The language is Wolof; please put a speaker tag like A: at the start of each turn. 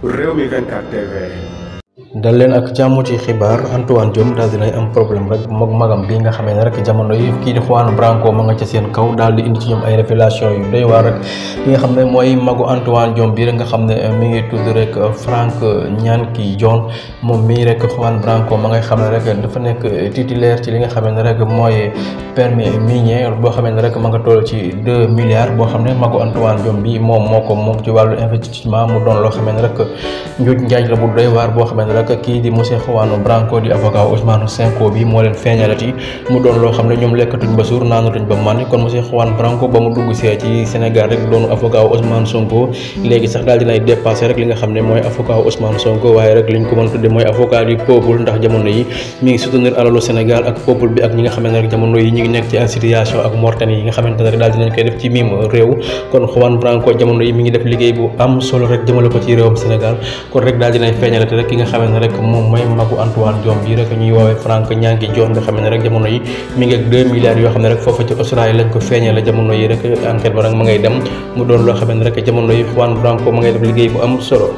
A: Rewmi 24 TV.
B: dal leen ak jàmm ci xibaar. Antoine Diome daal dinay am problème rek mook magam bi nga xamee ne rek jamono yi kii di Juan Branco ma nga ca seen kaw daal di indi ci ñoom ay révélation yu doy waar rek li nga xam ne mooy magu Antoine Diome bi rek nga xam ne mi ngi tudd rek Frank Nyanki John moom mii rek Juan Branco ma ngay xam ne rek dafa nekk titulaire ci li nga xamee ne rek mooy permis minier boo xamee ne rek ma nga toll ci 2 milliards boo xam ne magu Antoine Diome bi moom moo ko moom ci wàllu investissement mu doon loo xamee ne rek njuuj njaaj la bu doy waar boo xamee ne rek kii di monsieur Juan Branco di avocat Ousmane Sonko bi moo leen feeñalati mu doon loo xam ne ñoom lekkatuñ ba suur naanatuñ ba màndi. kon monsieur Juan Branco ba mu dugg see ci Sénégal rek doonu avocat Ousmane Sonko léegi sax daal dinay dépassé rek li nga xam ne mooy avocat Ousmane Sonko waaye rek liñ ko mën tudde mooy avocat du peuple ndax jamono yi mi ngi soutenir alalu Sénégal ak peuple bi ak ñi nga xam ne rek jamono yi ñu ngi nekk ci ay situation ak mortani yi nga xamante ne rek daal dinañ koy def ci mim réew. kon Juan Branco jamono yi mi ngi def liggéey bu am solo rek jëmale ko ci réewum Sénégal. kon rek daal dinay feeñalate rek ki nga xamee ne rek moom mooy magu Antoine Diome bi rek ñuy woowee Frank Nyanki John nga xam ne rek jamono yi mi ngi ak 2 milliards yoo xam ne rek foofu ci Australie lañ ko feeñale jamono yi rek enquête ba nag ma ngay dem mu doon loo xam ne rek jamono yi Juan Branco ma ngay def liggéey bu am solo.